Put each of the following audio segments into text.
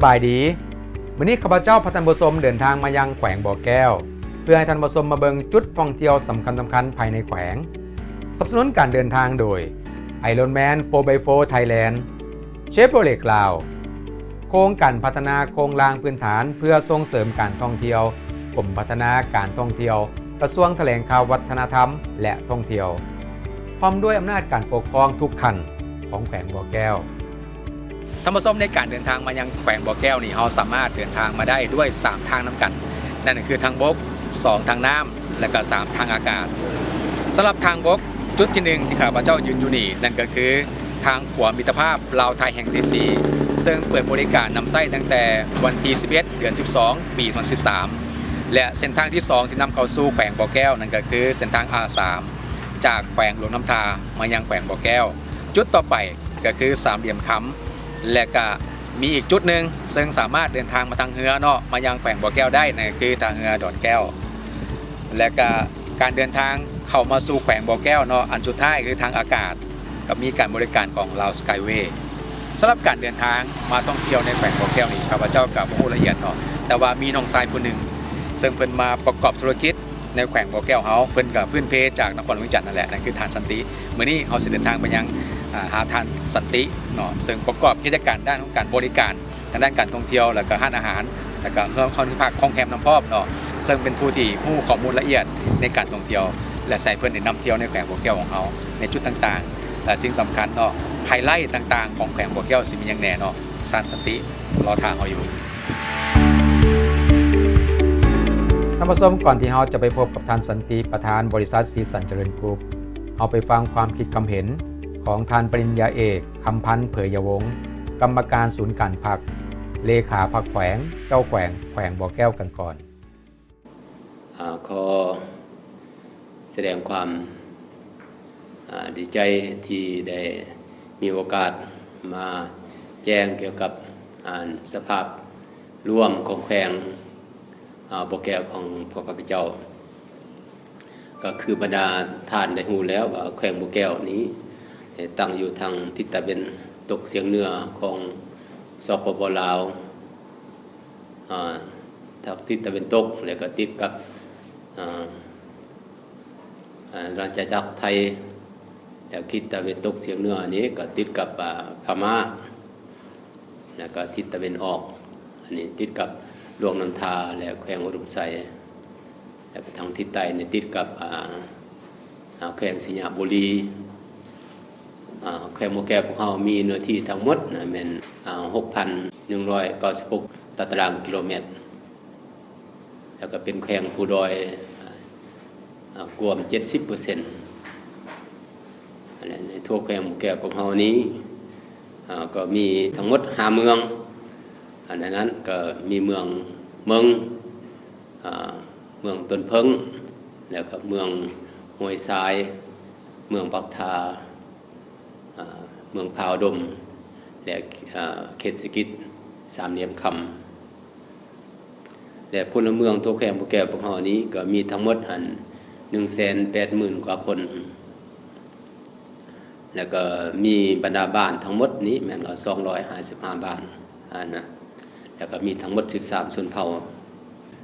ບາຍດີ ມື້ນີ້ຂ້າພະເຈົ້າພາທ່ານຜູ້ຊົມເດີນທາງມາຍັງແຂວງບໍ່ແກ້ວ ເພື່ອໃຫ້ທ່ານຜູ້ຊົມມາເບິ່ງຈຸດທ່ອງທ່ຽວສຳຄັນໆພາຍໃນແຂວງ. ສະໜັບສະໜູນການເດີນທາງໂດຍ Ironman Four by Four Thailand, Chevrolet ລາວ. ໂຄງການພັດທະນາໂຄງລ່າງພື້ນຖານເພື່ອສົ່ງເສີມການທ່ອງທ່ຽວ, ກົມພັດທະນາການທ່ອງທ່ຽວ, ກະຊວງຖະແຫຼງຂ່າວ, ວັດທະນະທຳ ແລະ ທ່ອງທ່ຽວ, ພ້ອມດ້ວຍອຳນາດການປົກຄອງທຸກຂັ້ນຂອງແຂວງບໍ່ແກ້ວ. ທ່ານຜູ້ຊົມ, ໃນການເດີນທາງມາຍັງແຂວງບໍ່ແກ້ວນີ້ ເຮົາສາມາດເດີນທາງມາໄດ້ດ້ວຍສາມທາງນຳກັນ, ນັ້ນກໍຄືທາງບົກ, ສອງ ທາງນ້ຳ ແລະ ກະ ສາມ ທາງອາກາດ. ສຳລັບທາງບົກ, ຈຸດທີໜຶ່ງ ທີ່ຂ້າພະເຈົ້າຢືນຢູ່ນີ້ ນັ້ນກໍຄືທາງຂົວມິດຕະພາບລາວໄທແຫ່ງທີສີ່ ເຊິ່ງເປີດບໍລິການນຳໃຊ້ຕັ້ງແຕ່ວັນທີສິບເອັດ ເດືອນສິບສອງ ປີສອງພັນສິບສາມ ແລະ ເສັ້ນທາງທີສອງ ທີ່ນຳເຂົ້າສູ່ແຂວງບໍ່ແກ້ວ ນັ້ນກໍຄືເສັ້ນທາງ ອາ ສາມ ຈາກແຂວງຫຼວງນ້ຳທາມາຍັງແຂວງບໍ່ແກ້ວ. ຈຸດຕໍ່ໄປກໍຄືສາມຫຼ່ຽມຄຳ ແລະ ກະມີອີກຈຸດໜຶ່ງ ເຊິ່ງສາມາດເດີນທາງມາທາງເຮືອເນາະ ມາຍັງແຂວງບໍ່ແກ້ວໄດ້ ນັ້ນກໍຄືທ່າເຮືອດອນແກ້ວ. ແລະ ກະການເດີນທາງເຂົ້າມາສູ່ແຂວງບໍ່ແກ້ວເນາະ ອັນສຸດທ້າຍຄືທາງອາກາດ ກໍມີການບໍລິການຂອງລາວສະກາຍເວ. ສຳລັບການເດີນທາງມາທ່ອງທ່ຽວໃນແຂວງບໍ່ແກ້ວນີ້ ຂ້າພະເຈົ້າກໍບໍ່ຮູ້ລະອຽດເນາະ ແຕ່ວ່າມີນ້ອງຊາຍຜູ້ໜຶ່ງ ເຊິ່ງເພິ່ນມາປະກອບທຸລະກິດ ໃນແຂວງບໍ່ແກ້ວເຮົາ, ເພິ່ນກໍພື້ນເພຈາກນະຄອນຫຼວງວຽງຈັນນັ້ນແຫຼະ, ນັ້ນຄືທ່ານສັນຕິ. ມື້ນີ້ເຮົາຊິເດີນທາງໄປຍັງ ອາ ຫາທ່ານສັນຕິເນາະ, ເຊິ່ງປະກອບກິດຈະການດ້ານຂອງການບໍລິການທາງດ້ານການທ່ອງທ່ຽວ ແລ້ວກໍຮ້ານອາຫານ ແລ້ວກໍເຮືອນ ເຮືອນພັກໂຮງແຮມນຳພ້ອມເນາະ, ເຊິ່ງເປັນຜູ້ທີ່ຮູ້ຂໍ້ມູນລະອຽດໃນການທ່ອງທ່ຽວ ແລະ ໃຫ້ເພິ່ນໄດ້ນຳທ່ຽວໃນແຂວງບໍ່ແກ້ວຂອງເຮົາໃນຈຸດຕ່າງໆ ແລະ ສິ່ງສຳຄັນເນາະ, ໄຮໄລຕ່າງໆຂອງແຂວງບໍ່ແກ້ວຊິມີຫຍັງແດ່ເນາະ. ທ່ານສັນຕິ ລໍຖ້າເຮົາຢູ່. ທ່ານຜູ້ຊົມ, ກ່ອນທີ່ເຮົາຈະໄປພົບກັບທ່ານສັນຕິ ປະທານບໍລິສັດສີສັນຈະເລີນກຣຸບ, ເຮົາໄປຟັງຄວາມຄິດຄຳເຫັນຂອງທ່ານປະລິນຍາເອກ ຄຳພັນ ເຜີຍຍະວົງ, ກຳມະການສູນກາງພັກ, ເລຂາພັກແຂວງ, ເຈົ້າແຂວງແຂວງບໍ່ແກ້ວກັນກ່ອນ. ອາ ຂໍສະແດງຄວາມ ອາ ດີໃຈທີ່ໄດ້ມີໂອກາດມາແຈ້ງກ່ຽວກັບ ອາ ສະພາບລວມຂອງແຂວງ ອາ ບໍ່ແກ້ວຂອງພວກຂ້າພະເຈົ້າ. ກໍຄືບັນດາທ່ານໄດ້ຮູ້ແລ້ວວ່າແຂວງບໍ່ແກ້ວນີ້ ເອີ ຕັ້ງຢູ່ທາງທິດຕາເວັນຕົກສຽງເໜືອຂອງ ສປປ ລາວ ອາ ທາງທິດຕາເວັນຕົກ ແລ້ວກໍຕິດກັບ ອາ ອາ ອານາຈັກຣໄທ, ແລ້ວທິດຕາເວັນຕົກສຽງເໜືອນີ້ກໍຕິດກັບ ອາ ພະມ້າ, ແລ້ວກໍທິດຕາເວັນອອກ ອັນນີ້ຕິດກັບຫຼວງນ້ຳທາ ແລະ ແຂວງອຸດົມໄຊ, ແລ້ວກໍທາງທິດໃຕ້ນີ້ຕິດກັບ ອາ ອາ ແຂວງໄຊຍະບູລີ. ອາ ແຂວງບໍ່ແກ້ວພວກເຮົາມີເນື້ອທີ່ທັງໝົດນະ ແມ່ນ ອາ ຫົກພັນໜຶ່ງຮ້ອຍເກົ້າສິບຫົກຕາຕະລາງກິໂລແມັດ, ແລ້ວກໍເປັນແຂວງພູດອຍ ອາ ກວມເຈັດສິບເປີເຊັນ. ໃນທົ່ວແຂວງບໍ່ແກ້ວພວກເຮົານີ້ ອາ ກໍມີທັງໝົດຫ້າເມືອງ, ໃນນັ້ນກໍມີເມືອງເມິງ, ອາ ເມືອງຕົ້ນເຜິ້ງ, ແລ້ວກໍເມືອງຫ້ວຍຊາຍ, ເມືອງປາກທາ, ອາ ເມືອງຜາອຸດົມ ແລະ ອາ ເຂດເສດຖະກິດສາມຫຼ່ຽມຄຳ. ແລະ ພົນລະເມືອງທົ່ວແຂວງບໍ່ແກ້ວພວກເຮົານີ້ກໍມີທັງໝົດ ອັນ ໜຶ່ງແສນແປດໝື່ນກວ່າຄົນ. ແລ້ວກໍມີບັນດາບ້ານທັງໝົດນີ້ແມ່ນວ່າສອງຮ້ອຍຫ້າສິບຫ້າບ້ານ ອັນນະ, ແລ້ວກໍມີທັງໝົດສິບສາມຊົນເຜົ່າ.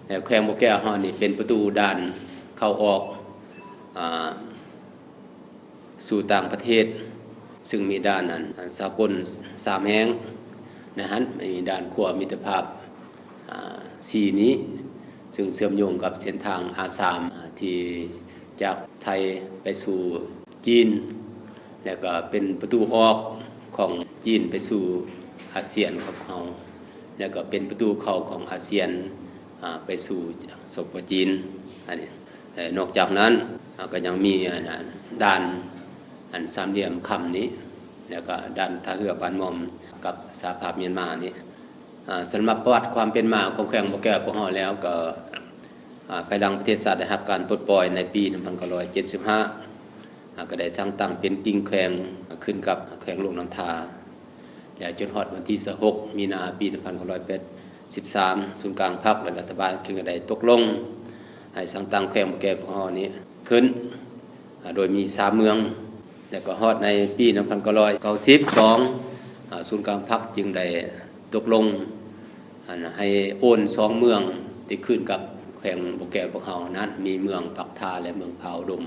ແລ້ວແຂວງບໍ່ແກ້ວເຮົານີ້ເປັນປະຕູດ່ານເຂົ້າອອກ ອາ ສູ່ຕ່າງປະເທດ, ຊຶ່ງມີດ່ານ ອັນ ສາກົນສາມແຫ່ງ, ໃນຫັ້ນມີດ່ານຂົວມິດຕະພາບ ອາ ສີ່ນີ້ ຊຶ່ງເຊື່ອມໂຍງກັບເສັ້ນທາງ ອາ ສາມ ອາ ທີ່ຈາກໄທໄປສູ່ຈີນ, ແລ້ວກໍເປັນປະຕູອອກຂອງຈີນໄປສູ່ອາຊຽນຂອງເຮົາ, ແລ້ວກໍເປັນປະຕູເຂົ້າຂອງອາຊຽນ ອາ ໄປສູ່ ສປ ຈີນ. ອັນນີ້ ແລະ ນອກຈາກນັ້ນ ເຮົາກໍຍັງມີ ອັນ ອັນ ດ່ານ ອັນ ສາມຫຼ່ຽມຄຳນີ້ ແລ້ວກໍດ່ານທ່າເຮືອບ້ານໝ້ອມກັບສະຫະພາບມຽນມານີ້. ອາ ສຳລັບປະຫວັດຄວາມເປັນມາຂອງແຂວງບໍ່ແກ້ວພວກເຮົາແລ້ວ ກໍ ອາ ພາຍຫຼັງປະເທດຊາດໄດ້ຮັບການປົດປ່ອຍໃນປີໜຶ່ງພັນເກົ້າຮ້ອຍເຈັດສິບຫ້າ ອາ ກໍໄດ້ສ້າງຕັ້ງເປັນກິ່ງແຂວງ ອາ ຂຶ້ນກັບແຂວງຫຼວງນ້ຳທາ. ແລ້ວຈົນຮອດວັນທີຊາວຫົກ ມີນາ ປີໜຶ່ງພັນເກົ້າຮ້ອຍແປດສິບສາມ ສູນກາງພັກ ແລະ ລັດຖະບານຈຶ່ງໄດ້ຕົກລົງໃຫ້ສ້າງຕັ້ງແຂວງບໍ່ແກ້ວພວກເຮົານີ້ຂຶ້ນ ອາ ໂດຍມີສາມເມືອງ, ແລ້ວກໍຮອດໃນປີໜຶ່ງພັນເກົ້າຮ້ອຍເກົ້າສິບສອງ ອາ ສູນກາງພັກຈຶ່ງໄດ້ຕົກລົງ ອັນໃຫ້ໂອນສອງເມືອງທີ່ຂຶ້ນກັບແຂວງບໍ່ແກ້ວພວກເຮົານັ້ນ ມີເມືອງປາກທາ ແລະ ເມືອງຜາອຸດົມ.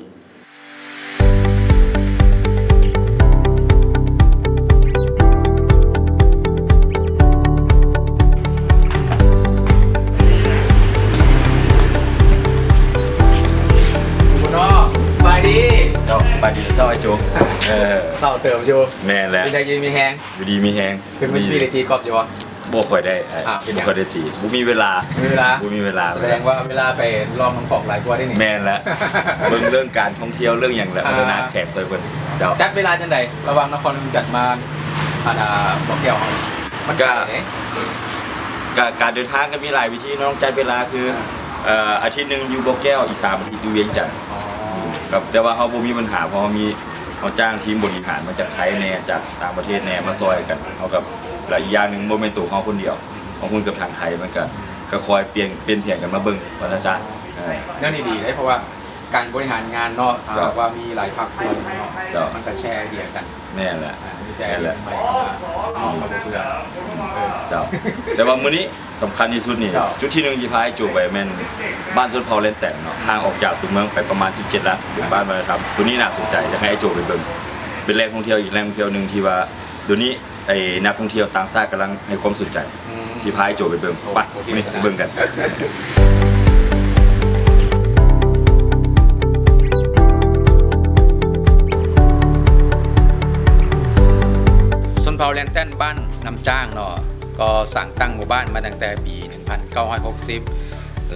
ເຈົ້າ ສະບາຍດີເຊົ້າອ້າຍໂຈ. ເອີ ເຊົ້າເຕີບຢູ່. ແມ່ນແຫຼະ. ເປັນໃດຢູ່ດີມີແຮງ? ຢູ່ດີມີແຮງ. ເປັນມື້ທີ່ໄດ້ຕີກອບຢູ່ບໍ່? ບໍ່ຄ່ອຍໄດ້ອ້າຍ. ອ້າວ ເປັນຫຍັງ? ບໍ່ຄ່ອຍໄດ້ຕີ ບໍ່ມີເວລາ. ບໍ່ມີເວລາ. ບໍ່ມີເວລາ. ສະແດງວ່າເວລາໄປລອງນ້ຳຂອງຫຼາຍກວ່າເດນີ້. ແມ່ນແຫຼະ. ເບິ່ງເລື່ອງການທ່ອງທ່ຽວເລື່ອງຫຍັງແຫຼະ ອ່າ ພັດທະນາແຂວງຊ່ອຍເພິ່ນ. ເຈົ້າ ຈັດເວລາຈັ່ງໃດລະຫວ່າງນະຄອນຫຼວງວຽງຈັນມາ ອັນ ອ່າ ບໍ່ແກ້ວເຮົາ? ມັນກະ ກະ ກະການເດີນທາງກໍມີຫຼາຍວິທີເນາະ. ຈັດເວລາຄື ອ່າ ເອີ ອາທິດໜຶ່ງຢູ່ບໍ່ແກ້ວ ອີກສາມອາທິດຢູ່ວຽງຈັນ. ອໍ ແຕ່ວ່າເຮົາບໍ່ມີບັນຫາ ເພາະເຮົາມີ ເຮົາຈ້າງທີມບໍລິຫານມາຈາກໄທແດ່ ຈາກຕ່າງປະເທດແດ່ ມາຊ່ອຍກັນ. ເຮົາກໍ ແລະ ອີກຢ່າງໜຶ່ງບໍ່ແມ່ນໂຕເຮົາຄົນດຽວ ເຮົາຮຸ່ນກັບທາງໄທ ມັນກໍ ກໍຄ່ອຍປ່ຽນ ປ່ຽນແຜນກັນມາເບິ່ງວ່າຊັ້ນຊະ. ເອີ ແນວນີ້ດີເດ້ ເພາະວ່າການບໍລິຫານງານເນາະ ຖ້າຫາກວ່າມີຫຼາຍພາກສ່ວນເນາະ ເຈົ້າ ມັນກໍແຊໄອເດຍກັນ. ແມ່ນແຫຼະ. ອ່າ ມີແຕ່ ແມ່ນແຫຼະ ໃໝ່ເຂົ້າມາ ເຮົາກໍບໍ່ເບື່ອ. ເຈົ້າ ແຕ່ວ່າມື້ນີ້ ສຳຄັນທີ່ສຸດນີ້ ເຈົ້າ ຈຸດທີໜຶ່ງທີ່ພາອ້າຍໂຈໄປແມ່ນບ້ານຊົນເຜົ່າແລນແຕນເນາະ ຫ່າງອອກຈາກຕົວເມືອງໄປປະມານສິບເຈັດຫຼັກ ເປັນບ້ານວັດທະນະທຳ. ຕົວນີ້ໜ້າສົນໃຈ ຢາກໃຫ້ອ້າຍໂຈໄປເບິ່ງ ເປັນແຫຼ່ງທ່ອງທ່ຽວອີກແຫຼ່ງທ່ອງທ່ຽວໜຶ່ງທີ່ວ່າ ດຽວນີ້ໄອ້ນັກທ່ອງທ່ຽວຕ່າງຊາດກຳລັງໃຫ້ຄວາມສົນໃຈ ອືມ ທີ່ພາອ້າຍໂຈໄປເບິ່ງ. ໂອ ໄປ ໂອເຄ ໄປເບິ່ງກັນ. ຊົນເຜົ່າແລນແຕນ ບ້ານນ້ຳຈ້າງເນາະ ກໍສ້າງຕັ້ງໝູ່ບ້ານມາຕັ້ງແຕ່ປີ ໜຶ່ງພັນເກົ້າຮ້ອຍຫົກສິບ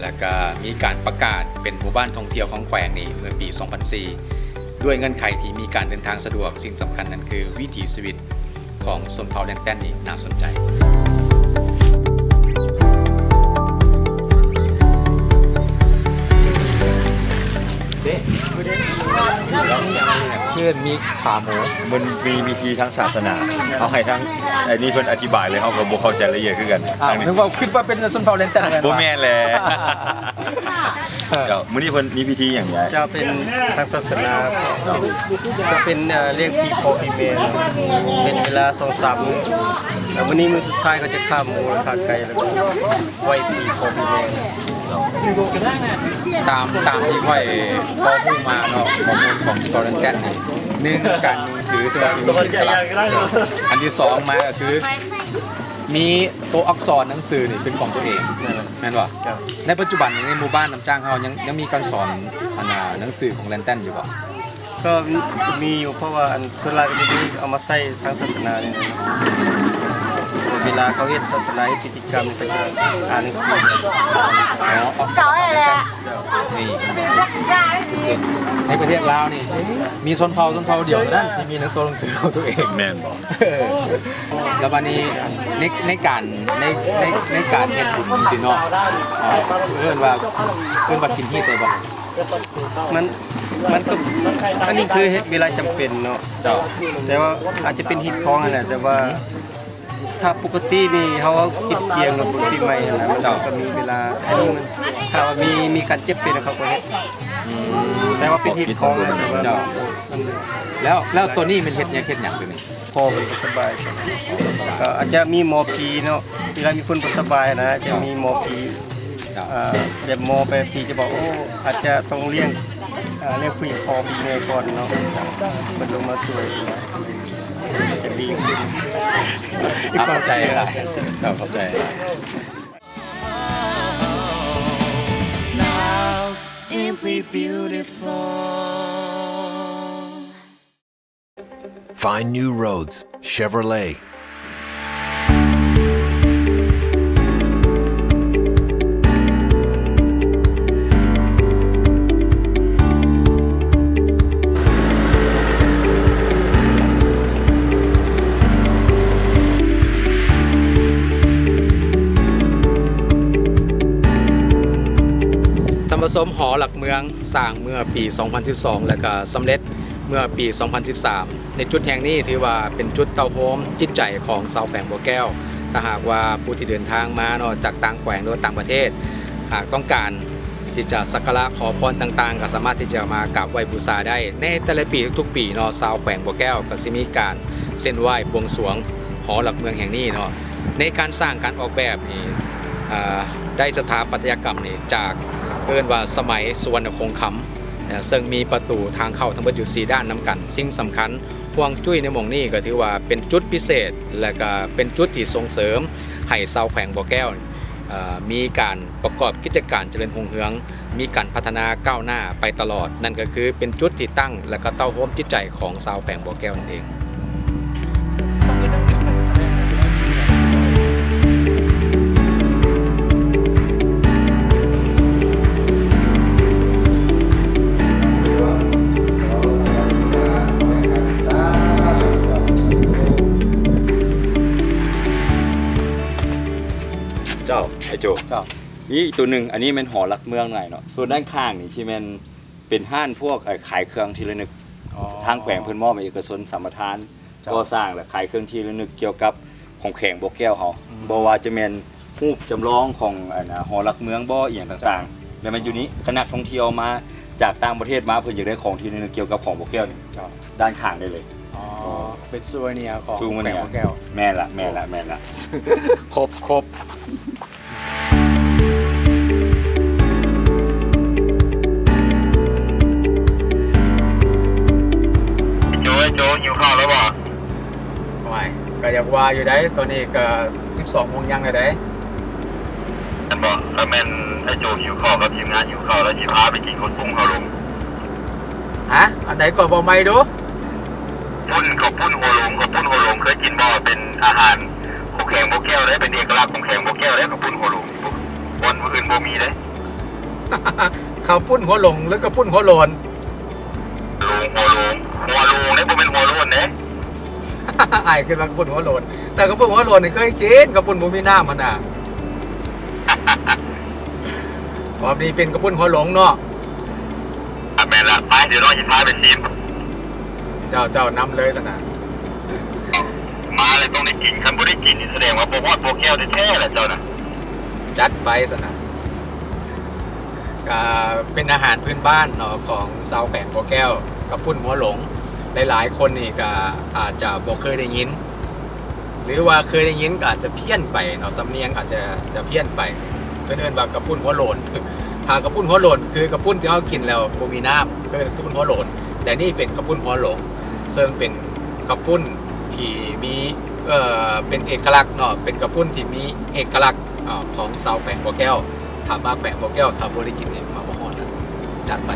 ແລ້ວກະມີການປະກາດເປັນໝູ່ບ້ານທ່ອງທ່ຽວຂອງແຂວງນີ້ເມື່ອປີສອງພັນສີ່ ດ້ວຍເງື່ອນໄຂທີ່ມີການເດີນທາງສະດວກ, ສິ່ງສຳຄັນນັ້ນຄືວິຖີຊີວິດຂອງຊົນເຜົ່າແລນແຕນນີ້ໜ້າສົນໃຈ. ເດ້ ເພື່ອນມີຂາໝູ ມັນມີພິທີທາງສາສະໜາ ເຮົາໃຫ້ທາງ ອັນນີ້ເພິ່ນອະທິບາຍເລີຍ ເຮົາກໍບໍ່ເຂົ້າໃຈລະອຽດຄືກັນ. ອ້າວ ທາງນີ້ ນຶກວ່າ ຄິດວ່າເປັນຊົນເຜົ່າແລນແຕນ. ບໍ່ແມ່ນແຫຼະ. ເອີ ເຈົ້າ ມື້ນີ້ເພິ່ນມີພິທີຫຍັງຍາຍ? ຈະເປັນທາງສາສະໜາ ຈະເປັນ ເອີ ລ້ຽງຜີພໍ່ຜີແມ່ ເປັນເວລາສອງສາມມື້ ແລ້ວມື້ນີ້ມື້ສຸດທ້າຍ ເຂົາຈະຂ້າໝູ ຂ້າໄກ່ ແລ້ວກໍໄຫວ້ຜີພໍ່ຜີແມ່. ຕາມ ຕາມທີ່ຂ້ອຍພໍຮູ້ມາເນາະ ຂໍ້ມູນຂອງສະກອດແລນແຕນນີ້ ໜຶ່ງ ການໜັງສື ແຕ່ວ່າເປັນເອກະລັກ. ອັນທີສອງມາກໍຄື ມີໂຕອັກສອນໜັງສືນີ້ເປັນຂອງຕົວເອງ ແມ່ນບໍ່? ໃນປັດຈຸບັນນີ້ ໃນໝູ່ບ້ານນ້ຳຈ້າງເຮົາຍັງ ຍັງມີການສອນ ອັນນ່າ ໜັງສືຂອງແລນແຕນຢູ່ບໍ່? ກໍມີຢູ່ ເພາະວ່າ ອັນ ສ່ວນຫຼາຍກໍຈະມີເອົາມາໃຊ້ທາງສາສະໜານີ້ແຫຼະ. ເວລາເຂົາເຮັດສາສະໜາ ເຮັດພິທີກຳ ເຂົາຈະອ່ານໜັງສື. ອໍ ເຂົາແຫຼະ. ນີ້ ໃນປະເທດລາວນີ້ ມີຊົນເຜົ່າ ຊົນເຜົ່າດຽວເທົ່ານັ້ນທີ່ມີໜັງ ໂຕໜັງສືຂອງຕົວເອງ. ແມ່ນບໍ່? ເອີ ແລ້ວບາດນີ້ ໃນ ໃນການ ໃນ ໃນ ໃນການເຮັດບຸນຈັ່ງຊີ້ເນາະ ເອີ້ນວ່າ ເອີ້ນວ່າກິນຮີດໄດ້ບໍ່? ມັນ ມັນກໍ ອັນນີ້ຄືເຮັດເວລາຈຳເປັນເນາະ. ເຈົ້າ ແຕ່ວ່າອາດຈະເປັນຮີດຄອງຫັ້ນແຫຼະ ແຕ່ວ່າ ອືມ ຖ້າປົກກະຕິນີ້ເຮົາເອົາກິນກຽງເນາະ ບຸນປີໃໝ່ຫັ້ນນະ ມັນ ເຈົ້າ ກໍມີເວລາ. ອັນນີ້ມັນ ຖ້າວ່າມີ ມີການເຈັບເປັນເຂົາກໍເຮັດ. ອືມ ແຕ່ວ່າເປັນຮີດຄອງ ເຈົ້າ ແລ້ວ ແລ້ວໂຕນີ້ແມ່ນເຮັດຫຍັງ ເຮັດຫຍັງໂຕນີ້? ພໍ່ເພິ່ນບໍ່ສະບາຍ ກໍອາດຈະມີໝໍຜີເນາະ ເວລາມີຄົນບໍ່ສະບາຍນະ ຈະມີໝໍຜີ. ເຈົ້າ ອ່າ ແບບໝໍແບບທີ່ຈະບອກ ໂອ້ ອາດຈະຕ້ອງລ້ຽງ ອ່າ ລ້ຽງຜູ້ ພໍ່ຜູ້ແມ່ກ່ອນເນາະ ເພິ່ນລົງມາຊ່ວຍ ຈະດີຂຶ້ນ. ເຂົ້າໃຈຫຼາຍ ເຂົ້າໃຈຫຼາຍ. Find new roads, Chevrolet. ທ່ານຜູ້ຊົມ, ຫໍຫຼັກເມືອງ ສ້າງເມື່ອປີສອງພັນສິບສອງ ແລະ ກໍສຳເລັດເມື່ອປີສອງພັນສິບສາມ. ໃນຈຸດແຫ່ງນີ້ຖືວ່າເປັນຈຸດເຕົ້າໂຮມຈິດໃຈຂອງຊາວແຂວງບໍ່ແກ້ວ. ຖ້າຫາກວ່າຜູ້ທີ່ເດີນທາງມາເນາະ ຈາກຕ່າງແຂວງ ຫຼືວ່າຕ່າງປະເທດ ຫາກຕ້ອງການທີ່ຈະສັກກາລະຂໍພອນຕ່າງໆ ກໍສາມາດທີ່ຈະມາກາບໄຫວ້ບູຊາໄດ້. ໃນແຕ່ລະປີ ທຸກໆປີເນາະ ຊາວແຂວງບໍ່ແກ້ວກໍຊິມີການເສັ້ນໄຫວ້ບວງສວງຫໍຫຼັກເມືອງແຫ່ງນີ້ເນາະ. ໃນການສ້າງການອອກແບບນີ້ ອ່າ ໄດ້ສະຖາປັດຕະຍະກຳນີ້ຈາກ ເອີ້ນວ່າສະໄໝສຸວັນນະຄົງຄຳ ເຊິ່ງມີປະຕູທາງເຂົ້າທັງເບິດຢູ່ສີ່ດ້ານນຳກັນ. ສິ່ງສຳຄັນ ຮວງຈຸ້ຍໃນໝ່ອງນີ້ກໍຖືວ່າເປັນຈຸດພິເສດ ແລະ ກໍເປັນຈຸດທີ່ສົ່ງເສີມໃຫ້ຊາວແຂວງບໍ່ແກ້ວ ເອີ ມີການປະກອບກິດຈະການຈະເລີນຮຸ່ງເຮືອງ ມີການພັດທະນາກ້າວໜ້າໄປຕະຫຼອດ. ນັ້ນກໍຄືເປັນຈຸດທີ່ຕັ້ງ ແລະ ກໍເຕົ້າໂຮມຈິດໃຈຂອງຊາວແຂວງບໍ່ແກ້ວນັ້ນເອງ. ເຈົ້າ ອ້າຍໂຈ ເຈົ້າ ມີອີກໂຕໜຶ່ງ ອັນນີ້ແມ່ນຫໍຫຼັກເມືອງໃໝ່ເນາະ. ສ່ວນດ້ານຂ້າງນີ້ຊິແມ່ນເປັນຮ້ານພວກ ເອີ ຂາຍເຄື່ອງທີ່ລະນຶກ ອໍ ທາງແຂວງເພິ່ນມອບໃຫ້ເອກະຊົນສຳປະທານ ເຈົ້າ ກໍ່ສ້າງ ແລະ ຂາຍເຄື່ອງທີ່ລະນຶກກ່ຽວກັບຂອງແຂວງບໍ່ແກ້ວເຮົາ. ອືມ ບໍ່ວ່າຈະແມ່ນຮູບຈຳລອງຂອງ ອັນນະ ຫໍຫຼັກເມືອງບໍ ອີ່ຫຍັງຕ່າງໆ ແລ້ວແມ່ນຢູ່ນີ້ ຄັນນັກທ່ອງທ່ຽວມາຈາກຕ່າງປະເທດມາ ເພິ່ນຢາກໄດ້ຂອງທີ່ລະນຶກກ່ຽວກັບຂອງບໍ່ແກ້ວນີ້ ເຈົ້າ ດ້ານຂ້າງໄດ້ເລີຍ. ອໍ ເປັນຊູເວເນຍຂອງ ຊູເວເນຍ ແຂວງບໍ່ແກ້ວ. ແມ່ນລະ ແມ່ນລະ ແມ່ນລະ ຄົບ ຄົບ. ໂຈ ໂຈ ຫິວເຂົ້າແລ້ວບໍ່? ໂອ້ຍ ກໍຢາກວ່າຢູ່ໃດ໋ ຕອນນີ້ກໍສິບສອງໂມງຍັງແລ້ວໃດ໋. ແມ່ນບໍ່? ຖ້າແມ່ນອ້າຍໂຈຫິວເຂົ້າກັບທີມງານຫິວເຂົ້າ ລາວຊິພາໄປກິນເຂົ້າປຸ້ງຫົວໂລງ. ຮະ? ອັນໃດກໍເວົ້າໃໝ່ດູ. ປຸ້ນ ເຂົ້າປຸ້ນຫົວໂລງ ເຂົ້າປຸ້ນຫົວໂລງ ເຄີຍກິນບໍ່? ເປັນອາຫານຂອງແຂວງບໍ່ແກ້ວເດ້ ເປັນເອກະລັກຂອງແຂວງບໍ່ແບ່ວເດ້ ເຂົ້າປຸ້ນຫົວໂລງ ບ່ອນອື່ນບໍ່ມີເດ້. ເຂົ້າປຸ້ນຫົວໂລງ ຫຼື ເຂົ້າປຸ້ນຫົວໂລນ? ໂລງ ຫົວໂລງ ຫົວໂລງເດ້ ບໍ່ແມ່ນຫົວໂລນເດ້. ອ້າຍຄິດວ່າເຂົ້າປຸ້ນຫົວໂລນ ແຕ່ເຂົ້າປຸ້ນຫົວໂລນນີ້ເຄີຍກິນ ເຂົ້າປຸ້ນບໍ່ມີນ້ຳຫັ້ນນະ. ຮອບນີ້ເປັນເຂົ້າປຸ້ນຫົວໂລງເນາະ. ອາ ແມ່ນລະ ໄປ ດຽວນ້ອງຊິພາໄປຊີມ. ເຈົ້າ ເຈົ້ານຳເລີຍຊັ້ນນະ. ມາແລ້ວຕ້ອງໄດ້ກິນ ຄັນບໍ່ໄດ້ກິນນີ້ສະແດງວ່າບໍ່ຮອດບໍ່ແກ້ວແທ້ໆລະເຈົ້ານະ. ຈັດໄປຊັ້ນນະ. ກະເປັນອາຫານພື້ນບ້ານເນາະ ຂອງຊາວແຂວງບໍ່ແກ້ວ ເຂົ້າປຸ້ນຫົວໂລງ. ຫຼາຍໆຄົນນີ້ກະອາດຈະບໍ່ເຄີຍໄດ້ຍິນ ຫຼືວ່າເຄີຍໄດ້ຍິນກໍອາດຈະພຽນໄປເນາະ ສຳນຽງອາດຈະ ຈະພຽນໄປ. ເພິ່ນເອີ້ນວ່າເຂົ້າປຸ້ນຫົວໂລນ. ຖ້າເຂົ້າປຸ້ນຫົວໂລນຄືເຂົ້າປຸ້ນທີ່ເຮົາກິນແລ້ວບໍ່ມີນ້ຳ ເອີ້ນເຂົ້າປຸ້ນຫົວໂລນ. ແຕ່ນີ້ເປັນເຂົ້າປຸ້ນຫົວໂລງ ເຊິ່ງເປັນເຂົ້າປຸ້ນທີ່ມີ ເອີ ເປັນເອກະລັກເນາະ ເປັນເຂົ້າປຸ້ນທີ່ມີເອກະລັກ ເອີ ຂອງຊາວແຂວງບໍ່ແກ້ວ. ຖ້າມາແຂວງບໍ່ແກ້ວ ຖ້າບໍ່ໄດ້ກິນນີ້ມາບໍ່ຮອດນະ. ຈັດໄປ.